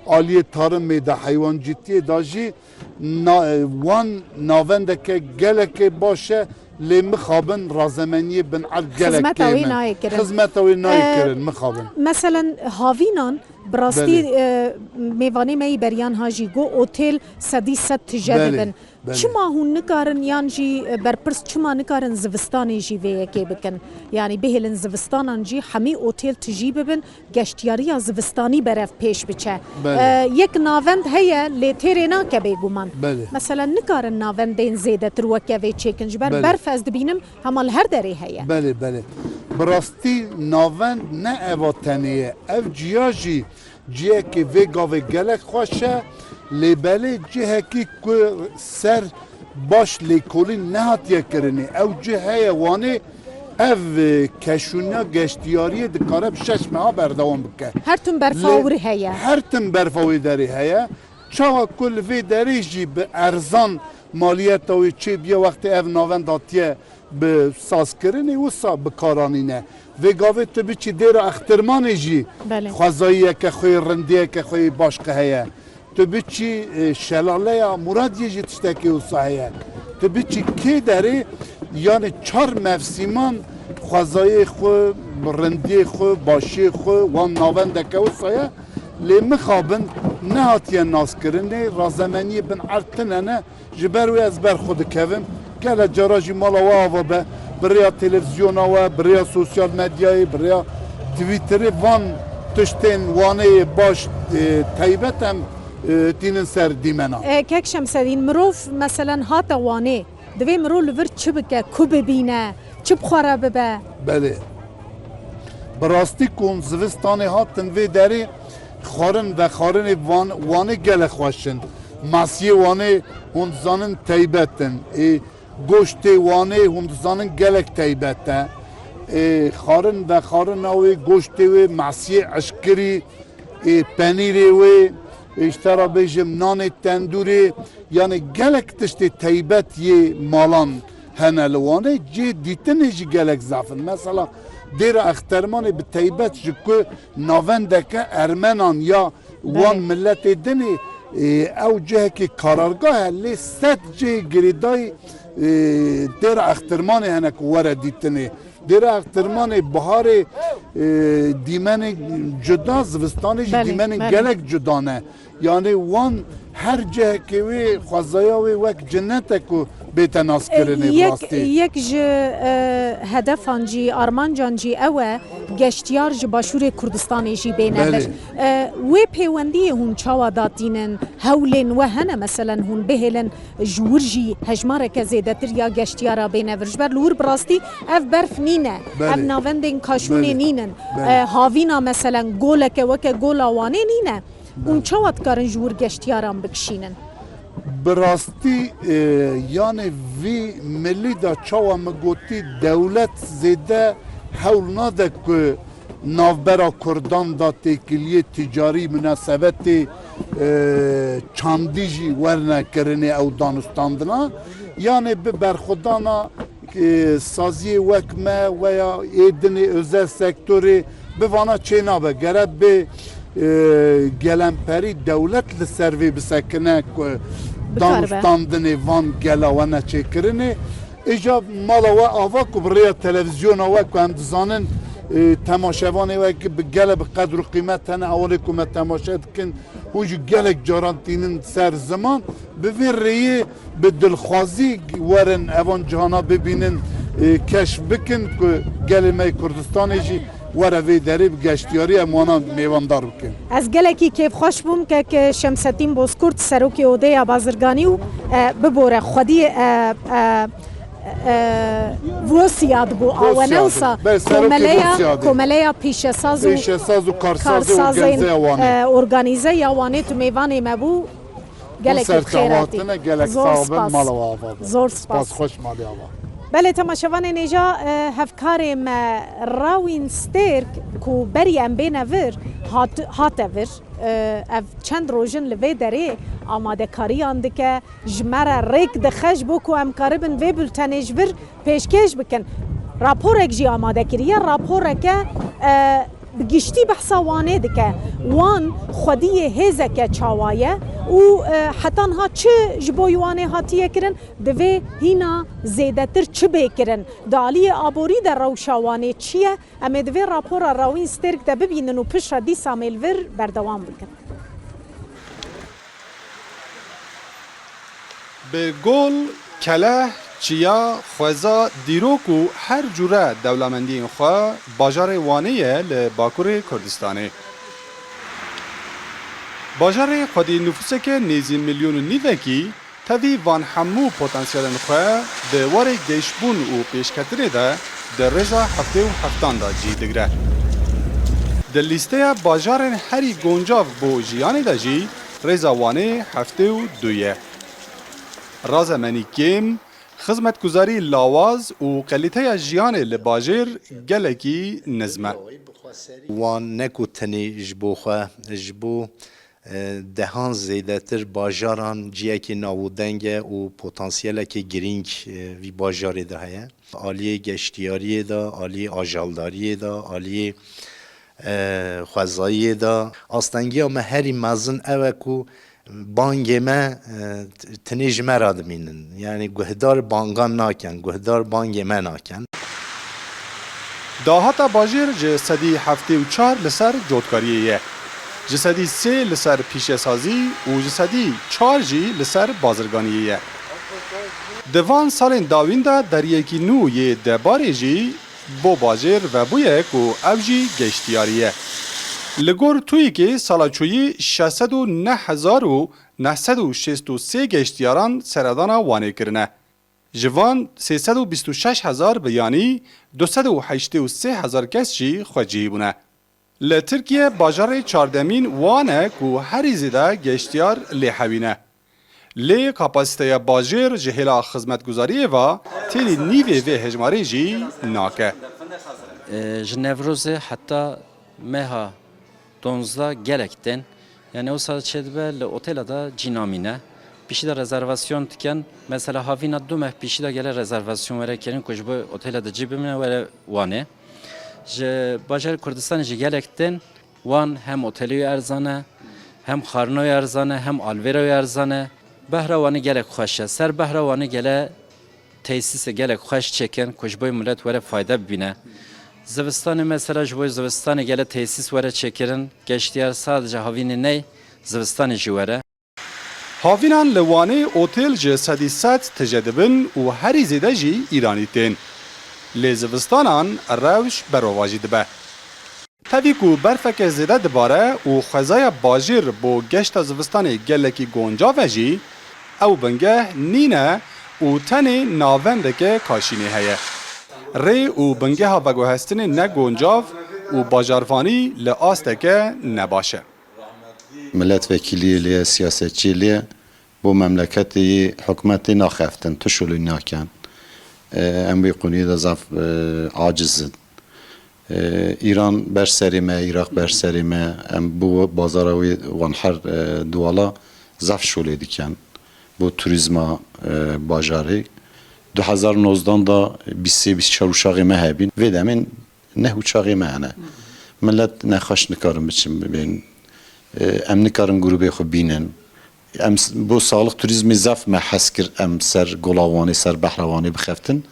aliyê tarimê de, heywancîtiyê de jî na-, e, wan navendeke gelekê baş e, lê mixabin razemeniyê bin erd gelek Xizmeta wê kêm e. nayê kirin. Xizmeta wê nayê E, kirin, mixabin. Meselen havînan bi rastî, Belê. e, mêvanê me yî beriyan ha jî got otel sedî sed tije Belê. dibin. Belê. Çima hûn nikarin yan jî, e, berpirs çima nikarin zivistanê jî vê yekê bikin? Yanî bihêlin zivistanan jî hemî otel tijî bibin, geştiyariya zivistanî berev pêş biçe. Belê. E, yek navend heye, lê têrê nake bêguman. Belê. Mesela nikarin navendên zêdetir weke vê çêkin. Ji ber Belê. berf ez dibînim hema li her derê heye. Belê, belê. Bi rastî navend ne eva tenê ye. Ev ciya jî Cihekî vê gavê gelek xweş e, lê belê cihekî ku ser baş lêkolîn nehatiye kirinê. Ew cih heye Wanê, ev, e, keşûniya geştiyariyê dikare bi şeş meha berdewam bike. Her tim berfa Lê wir heye. her tim berfa wê derê heye. Çawa ku li vê derê jî bi erzan maliyeta wê çêbiye wextê ev navend hatiye bi sazkirinê wisa bi kar anîne. Vê gavê tu biçî dêra Extirmanê jî Belê. xwezayiyeke xwe yê, rindiyeke xwe yê başqe heye. Tu biçî, e, şelaleya Muradiyê jî tiştekê wisa heye. Tu biçî kê derê, yanî çar mevsîman xwezayê xwe, rindiyê xwe, başiyê xwe, wan navendeke wisa ye. Lê mixabin nehatiye naskirinê, razemeniyê bin erd tune ne. Ji ber wê ez ber xwe dikevim. Gelek cara jî mala we ava be, bi rêya televîzyona we, bi rêya sosyal medyayê, bi rêya Twitterê van tiştên Wanê yê baş, e, teybet em, e, tînin ser dîmena. E, Kek Şemsedîn, mirov meselen hate Wanê, divê mirov li vir çi bike, ku bibîne, çi bi xwe re bibe? Belê. Bi rastî ku hûn zivistanê hatin vê derê, xwarin vexwarinê Van-, Wanê gelek xweş in. Mesiyê Wanê hûn dizanin teybet in. Ê, goştê Wanê hûn dizanin gelek teybet e. Ê, xwarin vexwarina wê, goştê wê, mesiyê eşkirî, ê, penîrê wê, ê, ji te re bêjim nanê tendûrê, yanî gelek tiştê teybet yê malan hene li Wanê, cihê dîtinê jî gelek zaf in. Mesela Dêra Extermanê bi teybet ji ku navendeke Ermenan ya wan Belê. miletê din ê, ê, ew cihekî karargah e, lê sed cihê girêdayî, ê, Dêra Extermanê hene ku were dîtinê. Dêra Extermanê biharê, e, dîmenê cuda, zivistanê jî Belê, dîmenê belê. gelek cuda ne. Yanî wan her cihekê wê xwezaya wê wek cinnet e ku bête naskirinê bi Yek, rastî. yek ji, e, hedefan jî, armancan jî ew e, geştiyar ji Başûrê Kurdistanê jî bêne Belê. vir. E, wê pêwendiyê hûn çawa datînin? Hewlên we hene, meselen hûn bihêlin ji wir jî hejmareke zêdetir ya geştiyara bêne vir. Ji ber li wir bi rastî ev berf nîne. Belê. Ev navendên kaşûnê Belê. nînin. Belê. E, havîna meselen goleke weke gola Wanê nîne. Hûn Belê. çawa dikarin ji wir geştiyaran bikişînin? Bi rastî, e, yanê vî milî de çawa min gotî dewlet zêde hewl nade ku navbera Kurdan de têkiliyê ticarî, minasebetê, e, çandî jî werne kirinê ew danûstandina. Yanê bi berxwedana, e, saziyê wek me weya ê dinê özel sektorê bi vana çênabe. Gere bi, e, gelemperî dewlet li ser vê bisekine ku Bikar be. danûstandinê van gela we neçêkirinê. Îca mala we ava ku bi rêya televîzyona we ku em dizanin, e, temaşevanê we ki bi gele bi qedr û qîmet hene, ewalê ku me temaşe dikin, hûn jî gelek caran tînin ser ziman. Bi vê rêyê bi dilxwazî werin evan cihana bibînin, e, keşf bikin ku gelê me yê Kurdistanê jî were vê derê bi geştiyarî em wana mêvandar bikin. Ez gelekî kêfxweş bûm kek Şemsetîn Bozkurt, serokê Odeya Bazirganî û, e, bibore xwedî, e, e, e, Vosiyad bû, Vosiyad. Awenewsa Belê, serokê Komeleya, Vosiyadê. Komeleya Pîşesaz û Pêşesaz û Karsazê Karsazên, Organîzeya Wanê. e, Organîze ya Wanê tu mêvanê me bû. Gelekî Konser bi xêr hatî. çavatine, gelek Zor sağ bin, spas. mala we ava bin. Zor spas. Spas, xweş malê ava. Belê temaşevanên hêja, e, hevkarê me Rawîn Stêrk ku berî em bêne vir, hat-, hate vir. E, ev çend roj in li vê derê amadekariyan dike, ji me re rêk dixe ji bo ku em karibin vê bultenê ji vir pêşkêş bikin. Raporek jî amade kiriye, raporeke, e, bi giştî behsa Wanê dike. Wan xwediyê hêzeke çawa ye û, e, heta niha çi ji bo Wanê hatiye kirin? Divê hîna zêdetir çi bê kirin? Di aliyê aborî de rewşa Wanê çi ye? Em ê di vê rapora Rawîn Stêrk de bibînin û piştre dîsa em ê li vir berdewam bikin. Bi gol, keleh, çiya, xweza, dîrok û her cûre dewlemendiyên xwe bajarê Wanê ye li Bakurê Kurdistanê. Bajarê xwedî nifûseke nêzî milyon û nîvekî tevî van hemû potansiyelên xwe di warê geşbûn û pêşketinê de di rêza heftê û heftan de cî digre. Di lîsteya bajarên herî goncav bo jiyanê de jî rêza Wanê heftê û du ye. Razemenî kêm, xizmetguzarî lawaz û kalîteya jiyanê li bajêr gelekî nizm e. Wan ne ku tenê ji bo xwe, ji bo, e, dehan zêdetir bajaran ciyekî navûdeng e û potansiyelekî girîng, e, vî bajarê de heye. Aliyê geştiyariyê de, aliyê ajaldariyê de, aliyê, e, xwezayiyê de. Astengiya me herî mezin ew e ku bangê me, e, t-, tenê ji me re dimînin. Yanî guhdar bangan nakin, guhdar bangê me nakin. Dahata bajêr ji sedî heftê û çar li ser cotkariyê ye. Ji sedî sê li ser pîşesazî û ji sedî çar jî li ser bazirganiyê ye. Di van salên dawîn de deriyekî nû yê debarê jî bo bajêr vebûye ku ew jî geştiyarî ye. Li gor TUYİKê sala çûyî şeş sed û neh hezar û neh sed û şêst û sê geştiyaran seredana Wanê kirine. Ji van sê sed û bîst û şeş hezar biyanî du sed û heştê û sê hezar kes jî xwecihî bûne. Li Tirkiye bajarê çardemîn Wan e ku herî zêde geştiyar lê hewîne. Lê kapasiteya bajêr ji hêla xizmetguzariyê ve têrî nîvê vê hejmarê jî nake. E, ji Newrozê heta meha donzdeh gelek tên. Yani o saat çêdibe li otela de cî namîne. Pişî de rezervasyon dikin. Mesela havîna du meh pişî de gele rezervasyon were kirin ku ji bo otela de cî bimîne were Wanê. Ji bajarê Kurdistanê jî gelek tên. Wan hem otelê wî erzan e, hem xarina wî erzan e, hem alvêra wî erzan e. Behra Wanê gelek xweş e. Ser behra Wanê gele tesîsê gelek xweş çêkin ku ji bo milet were fayde bibîne. Zivistanê mesela ji bo zivistanê gele tesîs were çêkirin, geştiyar sadece havînê ney, zivistanê jî were. Havînan li Wanê otel ji sedî sed tije dibin û herî zêde jî Îranî tên. Lê zivistanan rewş berovajî dibe. Tevî ku berfeke zêde dibare û xwezaya bajêr bo geşta zivistanê gelekî goncav e jî, ew bingeh nîne û tenê navendeke kaşînê heye. Rê û bingeha veguhestinê ne goncav û bajarvanî li asteke nebaş e. Miletvekîliyê lê ye, siyasetçiyê lê ye. Bo memleketê yê hikûmetê naxeftin, tu şolê nakin. E, em wê qûniyê de zaf, e, aciz in. E, Îran ber serê me, Iraq ber serê me, em bo bazara wê wan her, e, duwala zaf şolê dikin. Bo turîzma, e, bajarê. Du hezar nozdan da bîst sê bîst çar uşaxê me hebîn. Vê demên neh û çaxê me hene. Milet nexweş nikarin biçin bibên. E, em nikarin grûbê xwe bînin. Em s-, bo saxlix turîzmê zaf me hez kir em ser Gola Wanê, ser Behra Wanê bixeftin.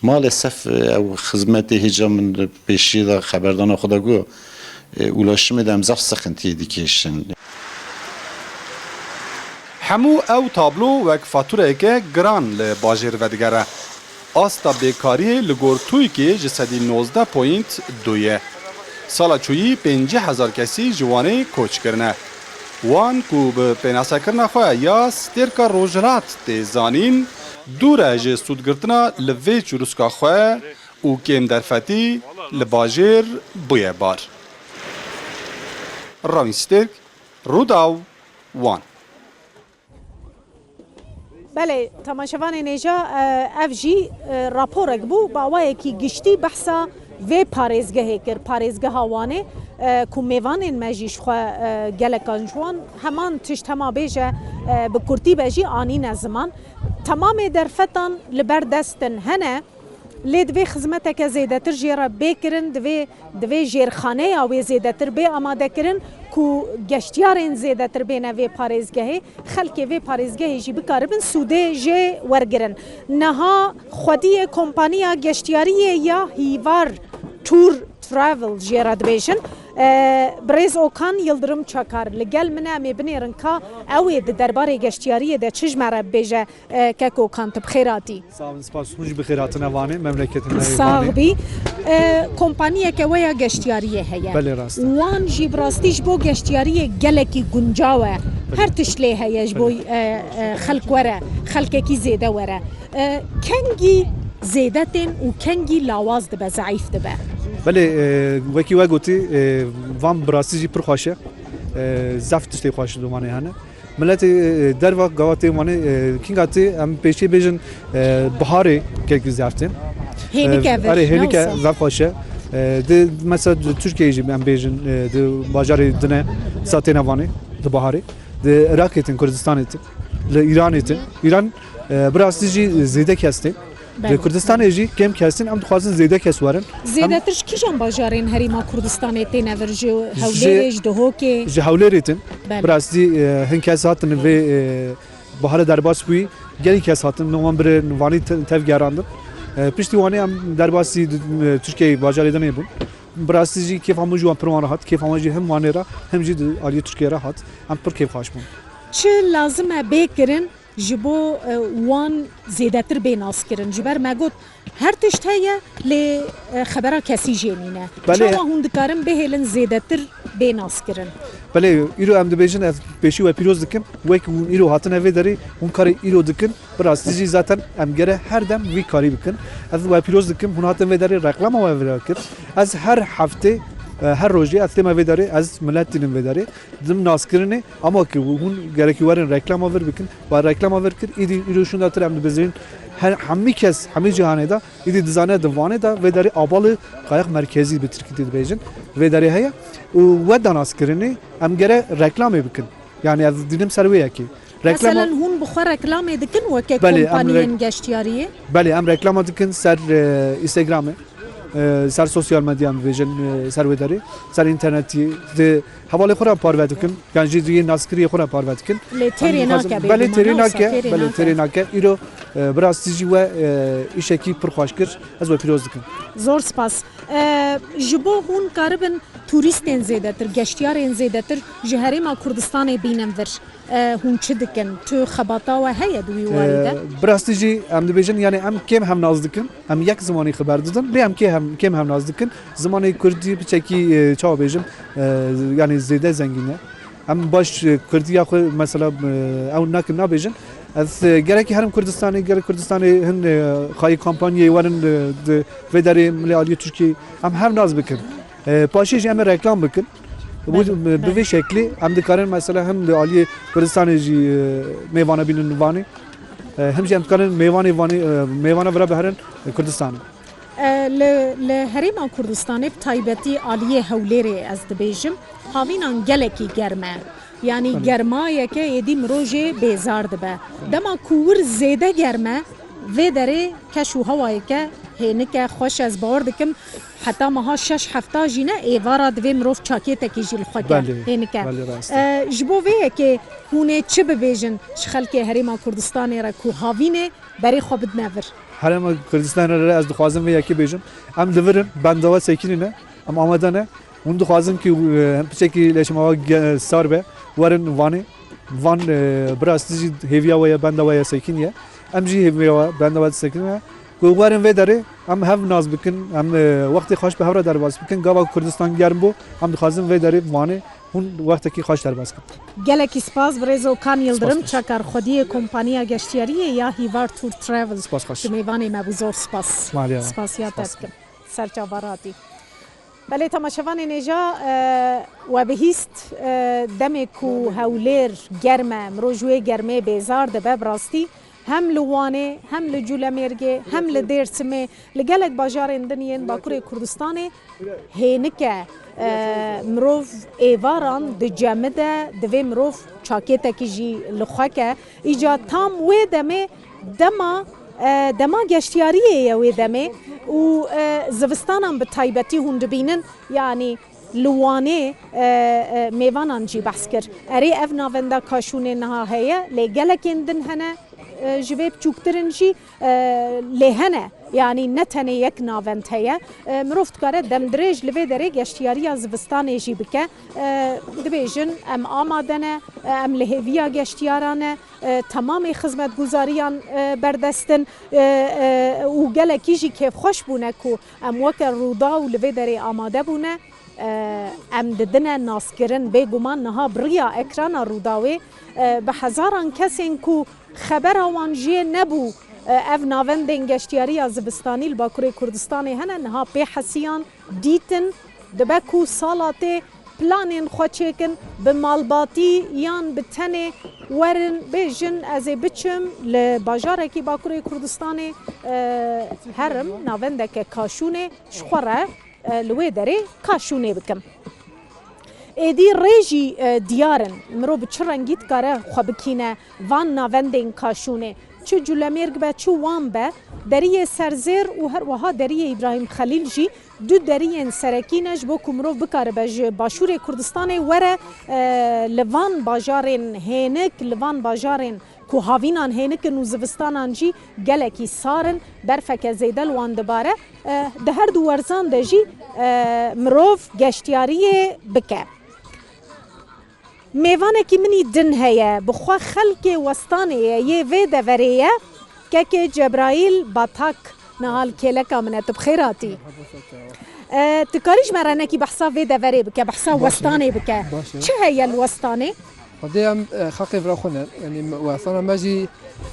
Malesef, e, ew xizmetê hêca min pêşiyê de xeberdana xwe de got, e, ulaşimê de em zaf sixintiyê dikêşin. Hemû ew tablo wek fatûreyeke giran li bajêr vedigere. Asta bêkariyê li gor TUYKê ji sedî nozdeh point du ye. Sala çûyî pêncî hezar kesî ji Wanê koç kirine. Wan ku bi pênasekirina xwe ya Stêrka Rojhilat tê zanîn, dûr e ji sûdgirtina li vê çirûska xwe û kêm derfetî li bajêr bûye bar. Rawîn Stêrk, Rûdaw, Wan. Belê, temaşevanên hêja, e, ev jî, e, raporek bû, bi awayekî giştî behsa vê parêzgehê kir, parêzgeha Wanê, e, ku mêvanên me jî ji xwe, e, gelekan ji wan heman tişt hema bêje, e, bi kurtî be jî anîne ziman. Temamê derfetan li ber dest in hene, lê divê xizmeteke zêdetir jê re bê kirin, divê, divê jêrxaneya wê zêdetir bê amadekirin ku geştiyarên zêdetir bêne vê parêzgehê, xelkê vê parêzgehê jî bikaribin sûdê jê wergirin. Niha xwediyê kompaniya geştiyariyê ya Hîvar Tour Travel jê re dibêjin. E, birêz Okan Yildirim Çakar li gel min e, em ê binêrin ka ew ê di derbarê geştiyariyê de çi ji me re bibêje. E, keko Kan, tu bi xêr hatî. Sağ olun, spas. Hûn jî bi xêr hatine Wanê, memleketê me yê Wanê. Sax bî. E, kompaniyeke we ya geştiyariyê heye. Belê, rast e. Wan jî bi rastî ji bo geştiyariyê gelekî guncaw e. Belê. Her tişt lê heye ji bo, Belê. e, e, xelk were, xelkekî zêde were. E, kengî zêde tên û kengî lawaz dibe, zeîf dibe? Belê, e, wekî we gotî, e, van bi rastî jî pir xweş e. E, zaf tiştê xweş li Wanê hene. Miletê, e, derva gava tê Wanê, e, kînga tê, em pêşî bêjin, e, biharê kekî zaf tên. Hênike E, vir, erê, hênike ne wisa? Zaf xweş e. E, di, mesela di Tirkiyeyê jî em bêjin, e, di bajarê dine sa têne Wanê, di biharê. Di Iraqê tin, Kurdistanê tin, li Îranê tin. Îran, e, bi rastî jî zêde kes tên. Belê. Li Kurdistanê jî kêm kes tên, em dixwazin zêde kes werin. Em Zêdetir ji kîjan bajarên Herêma Kurdistanê têne vir? Ji Hewlêrê, Ji ji Duhokê? Ji Hewlêrê tin. Belê. Bi rastî, e, hin kes hatin vê, e, biharê derbas bûyî. Gelî kes hatin, min wan birê Wanî te-, tev gerandin. E, piştî Wanê em derbasî di, e, Tirkiyeyê bajarê dinê bûn. Bi rastî jî kêfa min ji wan pir wan re hat. Kêfa wan jî hem Wanê re hem jî di aliyê Tirkiyê re hat. Em pir kêfxweş bûn. Çi lazim e bê kirin ji bo, e, wan zêdetir bê naskirin? Ji ber me got, her tişt heye, lê, e, xebera kesî jê nîne. Belê. Çawa hûn dikarin bihêlin zêdetir bê naskirin? Belê, îro em dibêjin, ez pêşî we pîroz dikim. Wek hûn îro hatine vê derê, hûn karê îro dikin. Bi rastî jî zaten em gere her dem vî karî bikin. Ez we pîroz dikim, hûn hatin vê derê, reklama we vira kir. Ez her heftê, e, her rojê ez tême vê derê, ez milet tînim vê derê. Dim naskirinê, ama ki hûn gerekî werin reklama vir bikin. Wa reklama vir kir, îdî îro şûnda tir em dibizînin. Her, hemî kes, hemî cîhanê de, îdî dizane di Wanê de, vê derê Abalı Kayak Merkezi bi tirkî dibêjin. Vê derê heye. Û we da naskirinê, em gere reklamê bikin. Yani ez dînim ser wê yekê. Reklama Meselen hûn bi xwe reklamê dikin weke Belê, em kompaniyên re- geştiyariyê? Belê, em reklama dikin ser, e, Instagramê, e, ser sosyal medya em dibêjin, e, ser wê derê, ser înternetî, di hevalê xwe re parve dikin, yan jî di yê naskiriyê xwe re parve dikin. Lê têrê Em dixwazin- nake bê Belê guman, têrê ne wisa nake, têrê belê nake. têrê nake. Îro, e, bi rastî jî we, e, îşekî pir xweş kir, ez we pîroz dikim. Zor spas. E, ji bo hûn karibin turîstên zêdetir, geştiyarên zêdetir ji Herêma Kurdistanê bînin vir. E, hûn çi dikin? Tu xebata we heye di wî warî de? E, bi rastî jî em dibêjin, yani em kêm hevnaz dikin. Em yek zimanî xeber didin, lê em kê hev-, kêm hevnaz dikin. Zimanê kurdî piçekî, e, çawa bêjim, e, yani zêde zengîn e. Em baş, e, kurdiya xwe mesela, e, ew nakin nabêjin. Ez, e, gerekî herim Kurdistanê, gerek Kurdistanê hin, e, xayî kampanyayê werin, e, di vê derê milê aliyê Tirkiyê em hevnaz bikin. E, paşê jî em ê reklam bikin. Bu, Belê, bi belê. vê şeklî em dikarin mesela hem li aliyê Kurdistanê jî, e, mêvana bînin Wanê. E, hem jî em dikarin mêvanê Wanê, e, mêvana vira biherin, e, Kurdistanê. E, li, li Herêma Kurdistanê bi taybetî aliyê Hewlêrê ez dibêjim, havînan gelekî germ e. Yanî Belê. germayeke êdî mirov jê bêzar dibe. Dema ku wir zêde germ e, vê derê keş û hewayeke hênik e, xweş ez bawer dikim. Heta meha şeş hefta jî ne, êvara divê mirov çakêtekî jî li xwe ke. Belê, Hênik e. belê, rast e. E, ji bo vê yekê hûn ê çi bibêjin ji xelkê Herêma Kurdistanê re ku havînê berê xwe bidine vir? Herêma Kurdistanê re ez dixwazim vê yekê bêjim. Em li vir in, benda we sekinî ne, em amade ne. Hûn dixwazin ku, e, piçekî leşema we ge-, sar be, werin Wanê. Van, e, bi rastî jî hêviya we ye, benda we ye, sekinî ye. Em jî hêviya we, benda we sekinî ye. Ku werin vê derê, em hev nas bikin, em, e, wextê xweş bi hev re derbas bikin. Gava Kurdistan germ bû, em dixwazin vê derê Wanê hûn wextekî xweş derbas bikin. Gelekî spas, birêz Okan Yildirim, Spas, spas. çakar xwediyê kompaniya geştiyariyê ya Hîvar Tour Travel. Spas, spas. Tu mêvanê me bû, zor spas. Maliya. Spasiya te Spas. dikim. Ser çava ratî. Belê, temaşevanên hêja, e, we bihîst, e, demê ku Hewlêr germ e, mirov ji wê germê bêzar dibe, bi rastî Hem li Wanê, hem li Cûlemêrgê, hem li Dêrsimê, li gelek bajarên din yên Bakurê Kurdistanê hênik e. E, mirov êvaran di cemi de, divê mirov çakêtekî jî li xwe ke. Îca tam wê demê dema, e, dema geştiyariyê ye wê demê û, e, zivistanan bi taybetî hûn dibînin, yanî li Wanê, e, e, mêvanan jî behs kir. Erê, ev navenda kaşûnê niha heye, lê gelekên din hene, e, ji vê biçûktir in jî, e, lê hene. Yanî ne tenê yek navend heye. E, mirov dikare demdirêj li vê derê geştiyariya zivistanê jî bike. E, dibêjin, em amade ne, e, em li hêviya geştiyaran e, e, temamê xizmetguzariyan, e, berdest in, e, e, û gelekî jî kêfxweş bûne ku em weke Rûdaw li vê derê amade bûne. E, em didine naskirin. Bêguman niha bi riya ekrana Rûdawê, e, bi hezaran kesên ku xebera wan jê nebû, e, ev navendên geştiyariya zivistanî li Bakurê Kurdistanê hene, niha pê hesiyan, dîtin. Dibe ku sala tê planên xwe çêkin, bi malbatî yan bi tenê werin, bêjin, ez ê biçim li bajarekî Bakurê Kurdistanê, e, herim navendeke kaşûnê ji xwe re, e, li wê derê kaşûnê bikim. Êdî rê jî, e, diyar in. Mirov bi çi rengî dikare xwe bikîne van navendên kaşûnê? Çi Culemêrg be, çi Wan be, deriyê Serzêr û her wiha deriyê Îbrahîm Xelîl jî du deriyên serekî ne ji bo ku mirov bikaribe ji Başûrê Kurdistanê were, e, li van bajarên hênik, li van bajarên ku havînan hênik in û zivistanan jî gelekî sar in, berfeke zêde li wan dibare. E, di her du werzan de jî, e, mirov geştiyariyê bike. Mêvanekî min î din heye, bi xwe xelkê Westanê ye, yê vê deverê ye. Kekê Cebraîl Batak niha li kêleka min e, tu bi xêr hatî. E, tu karî ji me re nekî behsa vê deverê bike, behsa Westanê bike. Baş e. Çi heye li Westanê? Xwedê em, e, xelkê vira xwe ne. Yanî me, Westana me jî,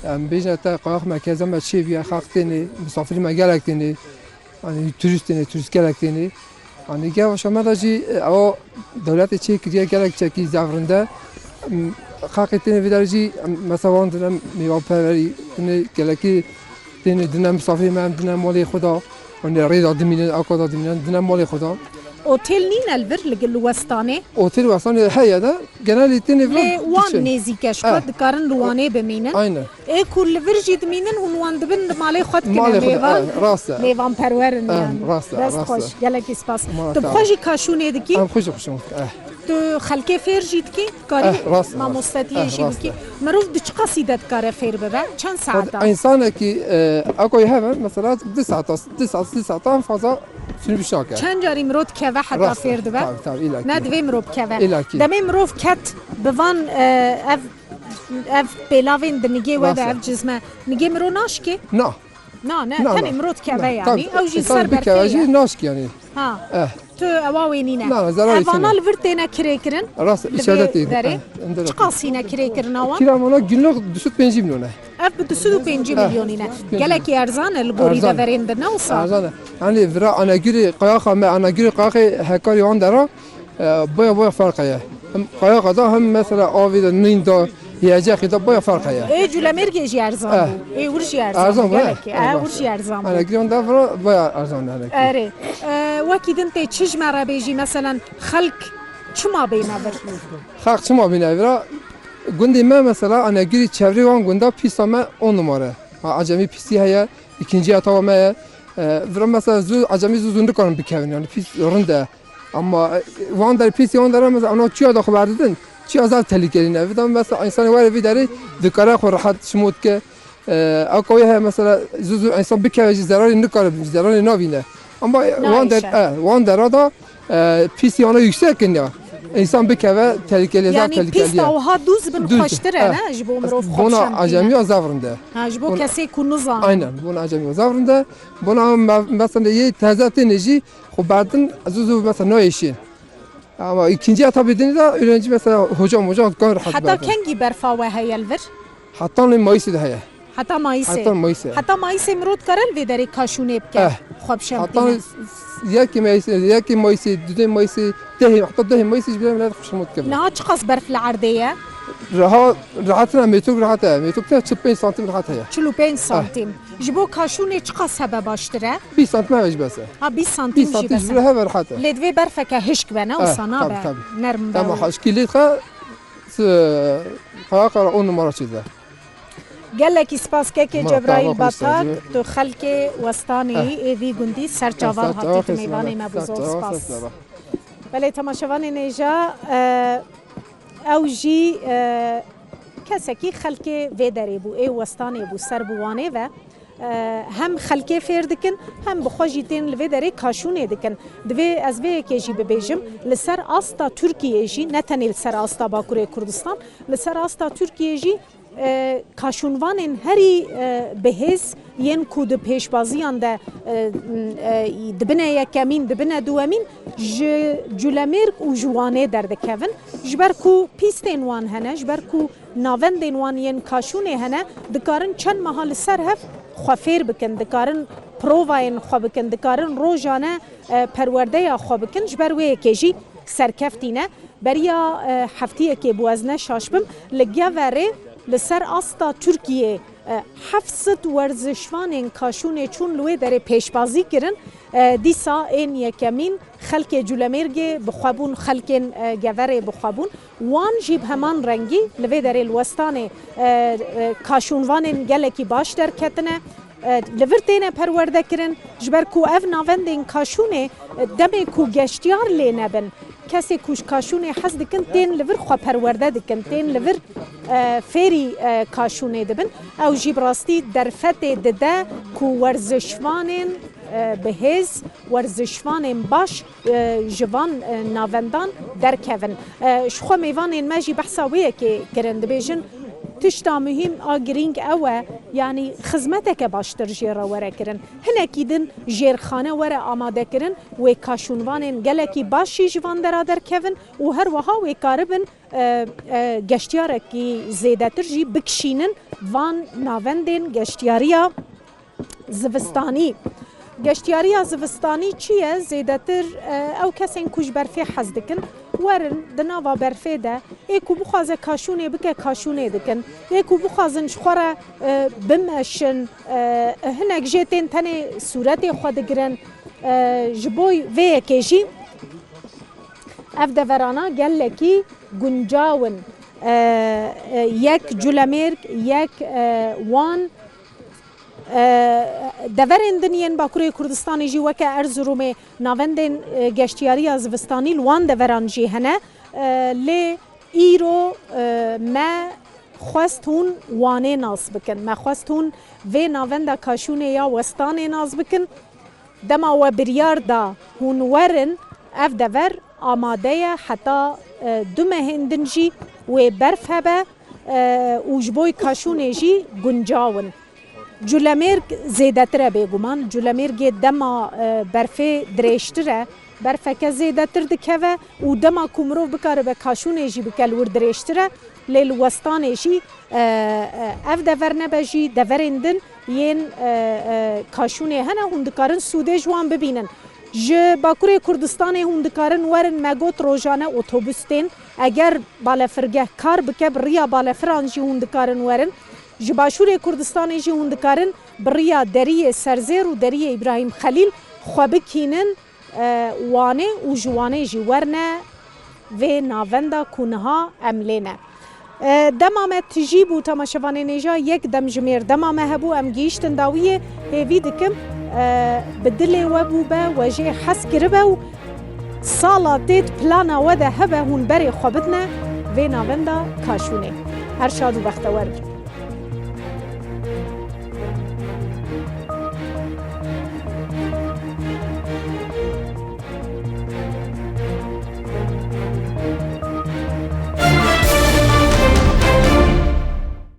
em bêjine te qayax me keze me çêbûye, xelk tênê, misafirî me gelek tênê. Yanî turîst tênê, turîst gelek tênê. Yanî gel başa me de jî, e, ewa dewletê çê kiriye gelek çekî zevrinde. Em, xelkê tênê vê derê jî, em, mesela wan dine mêvanperwerî, dine gelekî tênê dine misafirê me, em dine malê xwe de. Yanî rê de dimînin, aka de dimînin, dine malê xwe de. Otêl nîne li vir li, li Westanê? Otêl Westanê heye de, genelî tênê vir. Lê wan nêzîk e, ji xwe dikarin li Wanê bimînin. Aynen. Ê ku li vir jî dimînin, hûn wan dibin li malê xwe dikine. Malê xwe de, mêvan, eh, rast e. Mêvanperwer in, eh, yanî. Rast e, rast e. Dest xweş, gelekî spas. Tu bi xwe jî kaşûnê dikî? Em xwe jî kaşûnê. Eh. Tu xelkê fêr jî dikî? Karî, eh, rast e, rast e. Mamostetiyê jî bikî? Rast e. Mirov di çiqasî de dikare fêr bibe? Çend saeta? Însanekî, eh, ekoyê heve, mesela du saeta, du saet, du saeta en fazla sünbüş nake. Çend carî mirov dikeve heta fêr dibe? Rast e. Tabii, tabii, illaki. Ne divê mirov bikeve. İllaki. Demê mirov ket bi van, eh, ev Ev pêlavên di nigê we de, ev cizme, nigê mirov naşkê? Na. Na, ne, tenê mirov dikeve yanî. Ew jî ser berfê ye. Naşkê yanî. Ha. Eh. Tu ewa wê nîne. Na, na, zararê tune. Evana li vir têne kirêkirin? Rast, içeride têne. Li vê derê. Eh, em de. Çiqas hîne kirêkirina wan? Kira wana günlük du sed pêncî milyon e. Ev bi du sed û pêncî milyon hîne. Gelekî erzan e li gorî deverên din, ne wisa? Erzan e. Yanî vira anegirê qayaxa me, anegirê qayaxê hekarî wan dera. E, baya, baya ferq heye. Hem qayaxa da hem mesela avê de, nîn da, yiyecekê da baya ferq heye. Ê Culemêrgê jî erzan bû. Ê wir jî erzan bû. Erzan bû, he? Gelekî. E, wir jî erzan bû. Hele giran da vira baya erzan, hele ki. Erê. E, wekî din tê çi ji me re bêjî, meselen xelk çima bêne vir? Xelk çima bêne vira? Gundê me mesela anegirî çevrê wan gunda pîsa me on numare. Ha, acemî pîsî heye, îkincî etaba me ye. E, vira mesela zû, acemî zû zû nikarin bikevin, yanî pîs rind e. Ama, e, wan der pîsî wan der mesela ana çiya da xwe berdidin. Çiya zaf tehlikelî ne. Vîdan mesela însanê were vî derê dikare xwe rehet şimot ke. E, ew kawî heye mesela zû zû însan bikeve jî zerarê nikare, zerarê navîne. Ama, e, wan der, e, wan dera da, e, pîsî ana yüksek in ya. Însan bikeve tehlikelî, zaf tehlikelî ye. Yanî pîs da wiha dûz bin xweştir e, ne? Ji bo mirov xwe şem kîne. Bona acemiya zaf rind e. Ha, ji bo kesê ku nizane. Aynen, bona acemiya zaf rind e. Bona me-, mesela yê teze têne jî xwe berdin, zû zû mesela nayêşîn. Ama ikinci etapê dinê de öğrenci mesela hocam, hocam kan rahat. Heta kengî berfa we heye li vir? Heta nê Mayîsê de heye. Heta Mayîsê. Heta Mayîsê. Heta Mayîsê mirov dikare li vê derê kaşûnê bike. Eh. Xwe bi şem bîne. Heta yekê Mayîsê, yekê Mayîsê, dudê Mayîsê, dehê, heta dehê Mayîsê ji bîra millet xwe şemot dike. Niha çiqas berf li erdê ye? Reha, rehat ne, mêtok rehat e. Mêtok te çil pênc santim rehat heye. Çil û pênc santim. Ji bo kaşûnê çiqas hebe baştir e? Bîst santim heve jî bes e. Ha, bîst santim Bîst jî santim bes ji e. Vira heve rehat e. Lê divê berfeke hişk be, ne Eh, wisa nabe tabii, tabii. Nerm be. Dema û hişkî lê dixe, s-, qara qara on numara çêdibe. Gelekî spas kekê Ma, Cebraîl tamam, Batak, Xwedê tu xelkê Westanê yî, ê vî gundî, ser çava hatî, tu mêvanê me bû, zor spas. Belê, temaşevanên hêja, e, ew jî, e, kesekî xelkê vê derê bû, ê Westanê bû, ser bi Wanê ve. E, hem xelkê fêr dikin, hem bi xwe jî tên li vê derê kaşûnê dikin. Divê ez vê yekê jî bibêjim, li ser asta Tirkiyê jî, ne tenê li ser asta Bakurê Kurdistan, li ser asta Tirkiyê jî, e, kaşûnvanên herî, e, bihêz yên ku di pêşbaziyan de, e, e, dibine yekemîn, dibine duwemîn, ji Culemêrg û ji Wanê derdikevin. Ji ber ku pîstên wan hene, ji ber ku navendên wan yên kaşûnê hene, dikarin çend meha li ser hev xwe fêr bikin, dikarin provayên xwe bikin, dikarin rojane, e, perwerdeya xwe bikin. Ji ber wê yekê jî serkeftî ne. Beriya, e, heftiyekê bû, ez ne şaş bim, li Geverê li ser asta Tirkiyê, e, heft sed werzişvanên kaşûnê çûn li wê derê pêşbazî kirin. E, dîsa ên yekemîn xelkê Culemêrgê bi xwe bûn, xelkên, e, Geverê bi xwe bûn. Wan jî bi heman rengî li vê derê li Westanê, e, e, kaşûnvanên gelekî baş derketine. E, li vir têne perwerde kirin, ji ber ku ev navendên kaşûnê, e, demê ku geştiyar lê nebin, kesê ku ji kaşûnê hez dikin, tên li vir xwe perwerde dikin, tên li vir, e, fêrî, e, kaşûnê dibin. Ew jî bi rastî derfetê dide ku werzişvanên, e, bihêz, werzişvanên baş, e, ji van, e, navendan derkevin. E, ji xwe mêvanên me jî behsa wê yekê kirin, dibêjin, tişta muhîm a girîng ew e, yanî xizmeteke baştir jê re were kirin. Hinekî din jêrxane were amadekirin, wê kaşûnvanên gelekî baş jî ji van dera derkevin û her wiha wê karibin, e, e, geştiyarekî zêdetir jî bikişînin van navendên geştiyariya zivistanî. Geştiyariya zivistanî çi ye? Zêdetir, e, ew kesên ku ji berfê hez dikin, werin di nava berfê de, ê ku bixwaze kaşûnê bike, kaşûnê dikin. Ê ku bixwazin ji xwe re, e, bimeşin, e, hinek jê tên tenê sûretê xwe digirin. E, ji bo vê yekê jî ev deverana gelekî guncaw in. E, e, yek Culemêrg, yek, e, Wan, E, deverên din yên Bakurê Kurdistanê jî weke Erzurumê navendên, e, geştiyariya zivistanî li wan deveran jî hene. E, lê îro, e, me xwest hûn Wanê nas bikin. Me xwest hûn vê navenda Kaşûnê ya Westanê nas bikin. Dema we biryar da hûn werin, ev dever amade ye, heta, e, du mehên din jî wê berf hebe, e, û ji bo Kaşûnê jî guncaw in. Culemêrg zêdetir e bêguman. Culemêrgê dema, e, berfê dirêjtir e, berfeke zêdetir dikeve û dema ku mirov bikaribe Kaşûnê jî bike li wir dirêjtir e. Lê li Westanê jî, e, e, ev dever nebe jî deverên din yên, e, e, Kaşûnê hene, hûn dikarin sûdê ji wan bibînin. Ji Bakurê Kurdistanê hûn dikarin werin, me got rojane otobus tên. Eger balefirgeh kar bike, bi riya balefiran jî hûn dikarin werin. Ji Başûrê Kurdistanê jî hûn dikarin bi riya deriyê Serzêr û deriyê Îbrahîm Xelîl xwe bikînin, e, Wanê û ji Wanê jî werne vê navenda ku niha em lê ne. E, dema me tijî bû, temaşevanên hêja, yek demjimêr dema me hebû, em gihîştin dawiyê. Hêvî dikim, e, bi dilê we bûbe, we jê hez kiribe û sala têt plana we de hebe hûn berê xwe bidine vê navenda Kaşûnê. Her şad û bextewer bin.